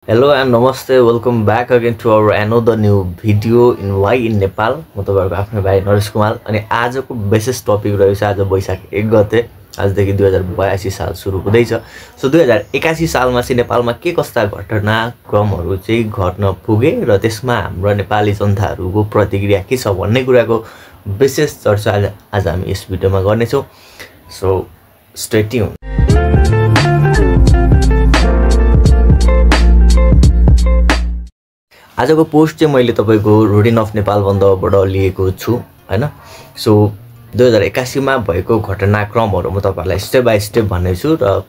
Hello and namaste. Welcome back again to our another new video in Why in Nepal. म तपाईहरुको आफ्नो भाइ नरेश कुमार अनि आजको विशेष टपिक रहेछ आज वैशाख 1 गते आजदेखि 2082 साल सुरु हुँदैछ। सो 2081 सालमा चाहिँ नेपालमा के कस्ता घटनाक्रमहरु चाहिँ घट्न पुगे र त्यसमा हाम्रो नेपाली जनताहरुको प्रतिक्रिया के छ भन्ने कुराको विशेष चर्चा आज हामी यस भिडियोमा गर्ने छौं। So stay tune. आजको पोस्ट चाहिँ मैले तपाईको रुटिन अफ नेपाल बन्दबाट लिएको छु हैन। सो 2081 मा भएको घटनाक्रमहरु म तपाईहरुलाई स्टेप बाइ स्टेप भन्नेछु र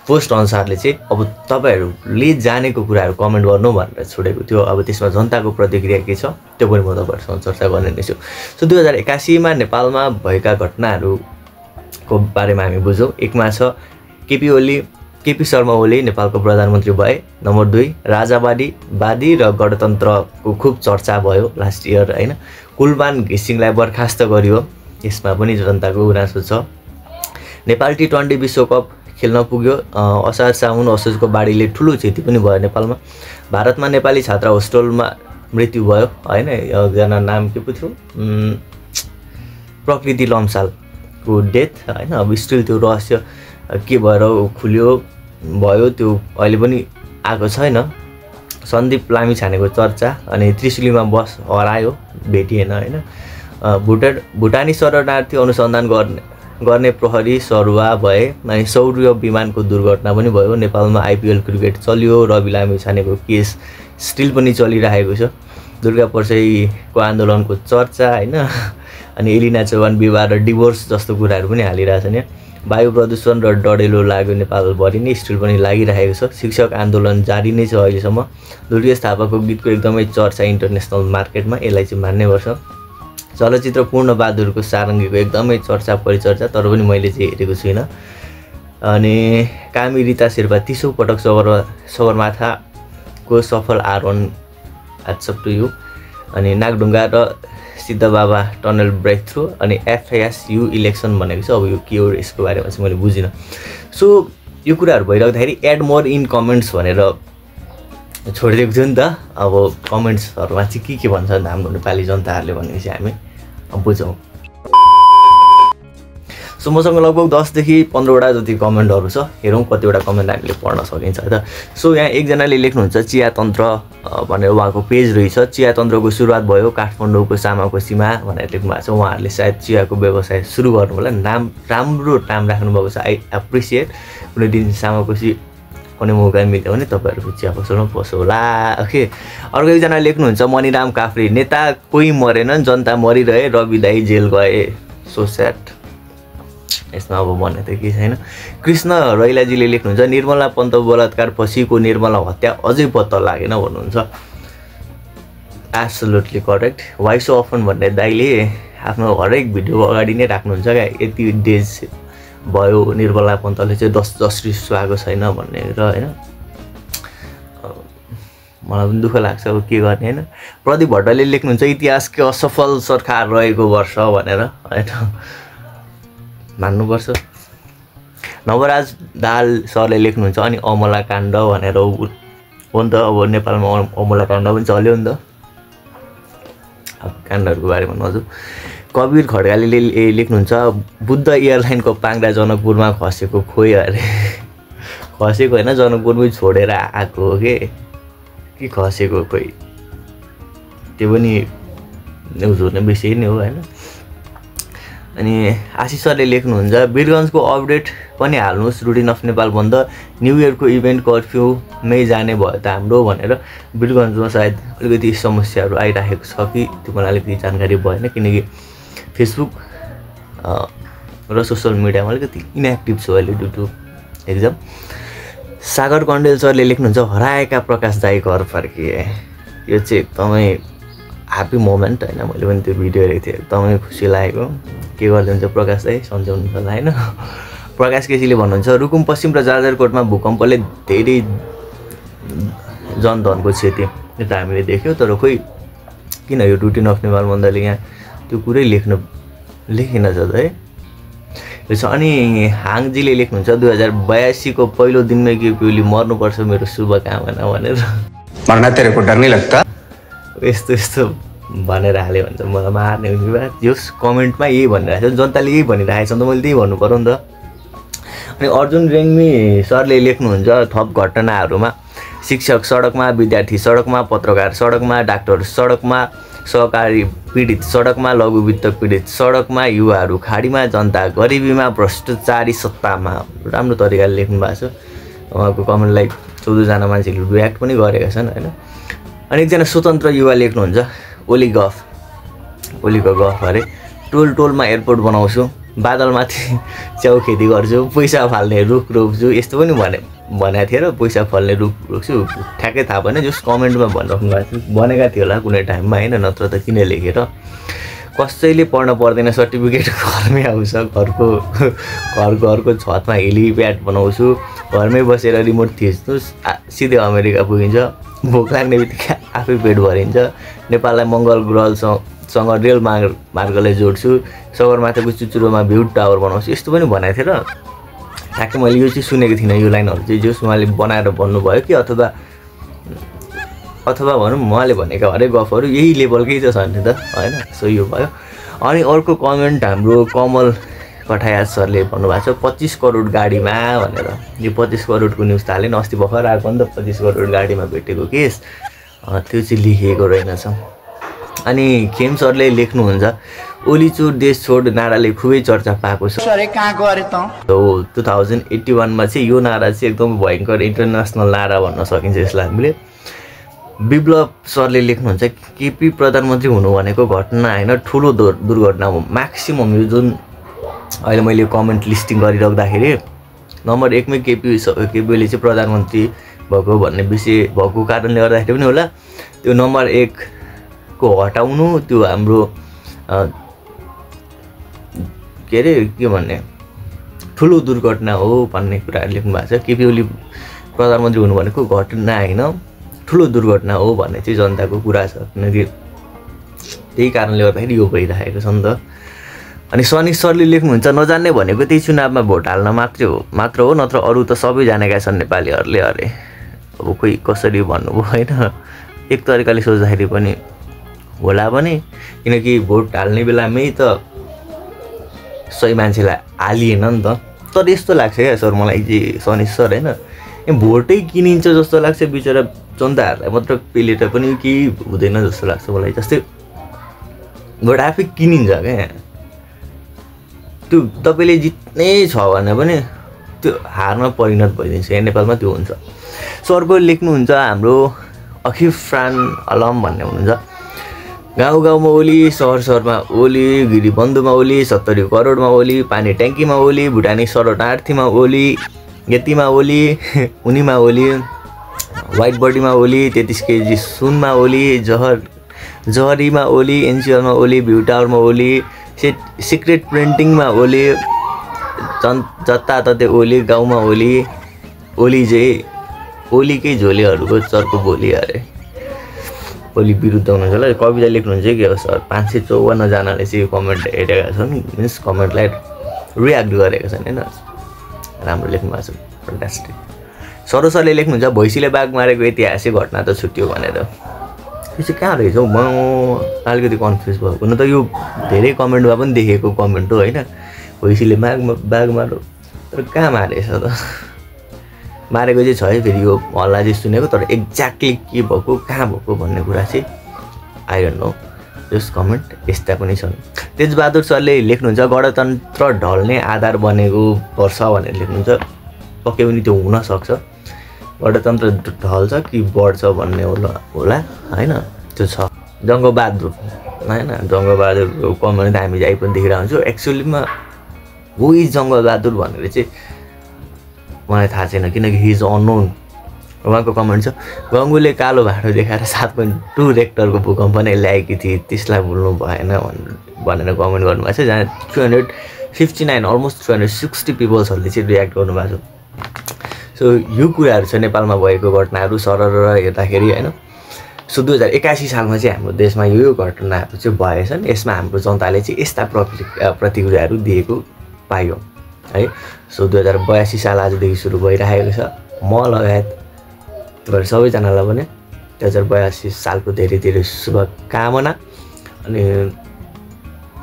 पोस्ट अनुसारले चाहिँ अब तपाईहरुले जानेको कुराहरु कमेन्ट गर्नु भनेर छोडेको थियो। अब त्यसमा जनताको प्रतिक्रिया के छ त्यो पनि म तपाईहरुसँग चर्चा गर्ने नै छु। सो 2081 मा नेपालमा भएका घटनाहरुको बारेमा हामी बुझौं। एकमा छ केपी शर्मा ओली नेपालको प्रधानमन्त्री भए। नम्बर 2 राजावादी र गणतन्त्रको खूब चर्चा भयो लास्ट इयर हैन। कुलमान घिसिङलाई बर्खास्त गरियो, यसमा पनि जनताको गुनासो छ। नेपाल टी20 विश्वकप खेल्न पुग्यो। असार साउन असोजको बाढीले ठूलो क्षति पनि भयो नेपालमा। भारतमा नेपाली छात्रा होस्टेलमा मृत्यु भयो हैन। एकजना नाम के पो थियो प्रकृति लम्सालको डेथ हैन। अब स्टिल त्यो रहस्य के भएर खुल्यो भयो त्यो अहिले पनि आएको छैन। सन्दीप लामिछानेको चर्चा अनि त्रिशुलीमा बस हरायो भेटिएन हैन। भुटानी शरणार्थी अनुसन्धान गर्ने प्रहरी सरुवा भए अनि सौर्य विमानको दुर्घटना पनि भयो। नेपालमा आईपीएल क्रिकेट चल्यो। रवि लामिछानेको केस स्टिल पनि चलिरहेको छ। दुर्गा पर्साईको आन्दोलनको चर्चा हैन। अनि एलिना चौहान विवाह र डिभोर्स जस्तो कुराहरु पनि हालिरहेछन् यहाँ। वायु प्रदूषण र डडेलो लाग्यो नेपालभरि नै स्टिल पनि लागिरहेको छ। शिक्षक आन्दोलन जारी नै छ अहिलेसम्म। दुर्गेश थापाको गीतको एकदमै चर्चा इन्टरनेशनल मार्केटमा, यसलाई चाहिँ मान्नै पर्छ। चलचित्र पूर्ण बहादुरको सारङ्गीको एकदमै चर्चा परिचर्चा, तर पनि मैले चाहिँ हेरेको छुइनँ। अनि कामी रिता शेर्पा 30औं पटक सगरमाथाको सफल आरोहण ह्याट्स अप टु यु। अनि नागढुङ्गा र सिद्धबाबा टनल ब्रेक थ्रु अनि एफएसयु इलेक्सन भनेको छ। अब यो के हो यसको बारेमा चाहिँ मैले बुझिनँ। सो यो कुराहरु भइराख्दाखेरि एड मोर इन कमेन्ट्स भनेर छोडिदिएको थियो नि त। अब कमेन्ट्सहरुमा चाहिँ के भन्छ हाम्रो नेपाली जनताहरुले भन्ने चाहिँ हामी बुझौं। सो मसँग लगभग 10 देखि 15 वटा जति कमेन्टहरु छ। हेरौं कतिवटा कमेन्ट हामीले पढ्न सकिन्छ है त। सो यहाँ एकजनाले लेख्नुहुन्छ चिया तन्त्र भनेर उहाँको पेज रहेछ। चिया तन्त्रको सुरुवात भयो काठमाडौँको सामाकोसीमा भनेर लेख्नु भएको छ। उहाँहरूले सायद चियाको व्यवसाय सुरु गर्नु होला। राम्रो नाम राख्नु भएको छ। I appreciate. कुनै दिन सामाकोसी कुनै मौका मिल्यो भने तपाईहरुको चिया पसलमा पसौला। ओके। अर्को एकजना लेख्नुहुन्छ मणिराम काफ्रे नेता कोही मरेनन् जनता मरिरहे रवि दाइ जेल गए। So sad. यसमा अब भन्ने त के छैन। कृष्ण रैलाजीले लेख्नुहुन्छ निर्मला पन्त बलात्कार पछिको निर्मला हत्या अझै पत्ता लागेन भन्नुहुन्छ। Absolutely correct. Why so often भन्ने दाइले आफ्नो हरेक भिडियो अगाडि नै राख्नुहुन्छ क्या यति डेज भयो निर्मला पन्तले चाहिँ जस्टिस आएको छैन भनेर हैन। मलाई पनि दुःख लाग्छ अब के गर्ने हैन। प्रदीप भट्टले लेख्नुहुन्छ इतिहासकै असफल सरकार रहेको वर्ष भनेर हैन। मान्नुपर्छ। नवराज दाल सरले लेख्नुहुन्छ अनि अमला काण्ड भनेर हो नि त। अब नेपालमा अमला काण्ड पनि चल्यो नि त। अब काण्डहरुको बारेमा नजाऊ। कबीर खड्गाले लेख्नुहुन्छ बुद्ध एयरलाइनको पाङ्ग्रा जनकपुरमा खसेको खोइ अरे। खसेको हैन जनकपुरमै छोडेर आएको हो के खसेको खोइ। त्यो पनि न्युज हुने विषय नै हो हैन। अनि आशिष सरले लेख्नुहुन्छ वीरगञ्जको अपडेट पनि हाल्नुस् रुटिन अफ नेपाल बन्द न्यू इयरको इभेन्ट कर्फ्युमै जाने भयो त हाम्रो भनेर। वीरगञ्जमा सायद अलिकति समस्याहरु आइराखेको छ कि त्यो मलाई अलिकति जानकारी भएन किनकि फेसबुक र सोशल मिडियामा अलिकति इनएक्टिभ छु अहिले ड्यु टु एक्जाम। सागर कण्डेल सरले लेख्नुहुन्छ हराएका प्रकाश दाइ घर फर्किए। यो चाहिँ एकदमै ह्याप्पी मोमेन्ट हैन। मैले पनि त्यो भिडियो हेरेको थिएँ एकदमै खुसी लागेको। के गर्नुहुन्छ प्रकाश दाइ सन्चौनु होला हैन। प्रकाश केसीले भन्नुहुन्छ रुकुम पश्चिम र जाजरकोटमा भूकम्पले धेरै जनधनको क्षति यो त हामीले देख्यौं तर खोइ किन यो रुटिन अफ नेपाल बन्दले यहाँ त्यो कुरै लेखिन छ त है। रहेछ। अनि हाङजीले लेख्नुहुन्छ 2082 को पहिलो दिनमै केपी ओली मर्नुपर्छ मेरो शुभकामना भनेर। मर्ना तेरे को डर नहीं लगता? यस्तो यस्तो भनेर हाल्यो भने त मलाई मार्ने हो कि बा। यस कमेन्टमा यही भनिरहेको छ, जनताले यही भनिरहेको छ नि त, मैले त्यही भन्नु पर्यो नि त। अनि अर्जुन रेग्मी सरले लेख्नुहुन्छ थप घटनाहरूमा शिक्षक सडकमा, विद्यार्थी सडकमा, पत्रकार सडकमा, डाक्टर सडकमा, सहकारी पीडित सडकमा, लघुवित्त पीडित सडकमा, युवाहरू खाडीमा, जनता गरिबीमा, भ्रष्टाचारी सत्तामा। राम्रो तरिकाले लेख्नु भएको छ। उहाँको कमेन्टलाई 14 जना मान्छेले रियाक्ट पनि गरेका छन् हैन। अनि एकजना स्वतन्त्र युवा लेख्नुहुन्छ ओली ओलीको गफ अरे, टोल टोलमा एयरपोर्ट बनाउँछु, बादलमाथि च्याउ खेती गर्छु, पैसा फाल्ने रुख रोप्छु, यस्तो पनि भनेको थियो र पैसा फल्ने रुख रोप्छु ठ्याक्कै थाहा भएन। जस कमेन्टमा भनिराख्नु भएको थियो, भनेका थियो होला कुनै टाइममा हैन, नत्र त किन लेखेर। कसैले पढ्न पर्दैन, सर्टिफिकेट घरमै आउँछ, घरको छतमा हेलिप्याड बनाउँछु, घरमै बसेर रिमोट थिच्नुस् सिधै अमेरिका पुगिन्छ, भोक लाग्ने बित्तिकै आफै पेट भरिन्छ, नेपाललाई मङ्गल ग्रहसँग रेल मार्गले जोड्छु, सगरमाथाको चुचुरोमा भ्यू टावर बनाउँछु, यस्तो पनि भनेको थियो र ठ्याक्कै मैले यो चाहिँ सुनेको थिइनँ। यो लाइनहरू चाहिँ जस उहाँले बनाएर भन्नुभयो कि अथवा भनौँ उहाँले भनेका हरेक गफहरू यही लेभलकै त छ नि त हैन। सो यो भयो। अनि अर्को कमेन्ट हाम्रो कमल कठाया सरले भन्नुभएको छ 25 करोड गाडीमा भनेर। यो 25 करोडको न्युज त हालेन, अस्ति भर्खर आएको नि त 25 करोड गाडीमा भेटेको केस, त्यो चाहिँ लेखिएको रहेनछ। अनि खेम सरले लेख्नुहुन्छ ओली चोर देश छोड नाराले खुबै चर्चा पाएको छ। 2081 मा चाहिँ यो नारा चाहिँ एकदम भयङ्कर इन्टरनेसनल नारा भन्न सकिन्छ यसलाई हामीले। विप्लव सरले लेख्नुहुन्छ केपी प्रधानमन्त्री हुनु भनेको घटना हैन, ठुलो दुर्घटना हो। म्याक्सिमम यो जुन अहिले मैले कमेन्ट लिस्टिङ गरिराख्दाखेरि नम्बर 1 मै केपीले चाहिँ प्रधानमन्त्री भएको भन्ने विषय भएको कारणले गर्दाखेरि पनि होला, त्यो नम्बर 1 को हटाउनु त्यो हाम्रो के भन्ने ठुलो दुर्घटना हो भन्ने कुराहरू लेख्नु भएको छ। केपी ओली प्रधानमन्त्री हुनु भनेको घटना हैन, ठुलो दुर्घटना हो भन्ने चाहिँ जनताको कुरा छ, किनकि त्यही कारणले गर्दाखेरि यो भइरहेको छ नि त। अनि सनी सरले लेख्नुहुन्छ नजान्ने भनेको त्यही चुनावमा भोट हाल्न मात्र हो, नत्र अरू त सबै जानेका छन् नेपालीहरूले। अरे अब खोइ कसरी भन्नुभयो हैन, एक तरिकाले सोच्दाखेरि पनि होला पनि, किनकि भोट हाल्ने बेलामै त सही मान्छेलाई हालिएन नि त। तर यस्तो लाग्छ क्या सर मलाई चाहिँ सनी सर हैन, भोटै किनिन्छ जस्तो लाग्छ, बिचरा जनताहरूलाई मात्र पेलेर पनि केही हुँदैन जस्तो लाग्छ मलाई। जस्तै भोट आफै किनिन्छ क्या, त्यो तपाईँले जित्नै छ भने पनि त्यो हारमा परिणत भइदिन्छ। यहाँ नेपालमा त्यो हुन्छ। सरको लेख्नुहुन्छ हाम्रो अखिफ्रान अलम भन्ने हुनुहुन्छ गाउँ गाउँमा ओली, सहर सहरमा ओली, गिरीबन्धुमा ओली, 70 करोडमा ओली, पानी ट्याङ्कीमा ओली, भुटानी शरणार्थीमा ओली, यतिमा ओली, उनीमा ओली, व्हाइट बडीमा ओली, 33 केजी सुनमा ओली, जहरीमा ओली, एनसिएलमा ओली, भ्यू टावरमा ओली, सिक्रेट प्रिन्टिङमा ओली, जताततै ओली, गाउँमा ओली, ओली चाहिँ ओलीकै झोलेहरूको चर्को बोली अरे। ओली विरुद्ध हुनुहुन्छ होला। कविता लेख्नुहुन्छ कि हो सर 554 जनाले चाहिँ कमेन्ट हेरेका छन्, मिन्स कमेन्टलाई रियाक्ट गरेका छन् हैन। राम्रो लेख्नु भएको छ, फ्यान्टास्टिक। सरो सरले लेख्नुहुन्छ भैँसीले बाघ मारेको ऐतिहासिक घटना त छुट्यो भनेर। यो चाहिँ कहाँ रहेछ हौ, म अलिकति कन्फ्युज भएको। न त यो धेरै कमेन्टमा पनि देखेको कमेन्ट हो हैन, भैँसीले बाघ मारो, तर कहाँ मारेछ त? मारेको चाहिँ छ है, फेरि यो हल्ला चाहिँ सुनेको, तर एक्ज्याक्टली के भएको कहाँ भएको भन्ने कुरा चाहिँ I don't know. Yes comment यस्ता पनि छन्। तेजबहादुर सरले लेख्नुहुन्छ गणतन्त्र ढल्ने आधार बनेको वर्ष भनेर लेख्नुहुन्छ। पक्कै पनि त्यो हुनसक्छ, गणतन्त्र ढल्छ कि बढ्छ भन्ने होला हैन, त्यो छ। जङ्गबहादुर हैन, जङ्गबहादुरको कमेन्ट हामी जाइ पनि देखिरहेको हुन्छौँ। एक्चुअलीमा हो इज जङ्गबहादुर भनेर चाहिँ मलाई थाहा छैन, किनकि हि इज अननोन। उहाँको कमेन्ट छ गङ्गुले कालो भाँडो देखाएर 7.2 रेक्टरको भूकम्प नै ल्याएकी थिए, त्यसलाई भुल्नु भएन भनेर कमेन्ट गर्नुभएको छ। जहाँ 359 अलमोस्ट 360 पिपल्सहरूले चाहिँ रियाक्ट गर्नुभएको छ। सो यो कुराहरू छ नेपालमा भएको घटनाहरू सरर हेर्दाखेरि हैन। सो 2081 सालमा चाहिँ हाम्रो देशमा यो घटनाहरू चाहिँ भएछन्। यसमा हाम्रो जनताले चाहिँ यस्ता प्रतिक्रियाहरू दिएको पाइयो। है। सो 2082 साल आजदेखि सुरु भइरहेको छ। म लगायत तपाईहरु सबैजनालाई पनि 2082 सालको धेरै धेरै शुभकामना। अनि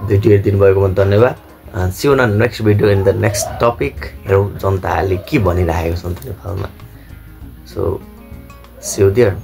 भिडियो हेरिदिनु भएकोमा धन्यवाद। See you on the next video in the next topic. हेरौँ जनताले के भनिरहेको छ नेपालमा। So see you there.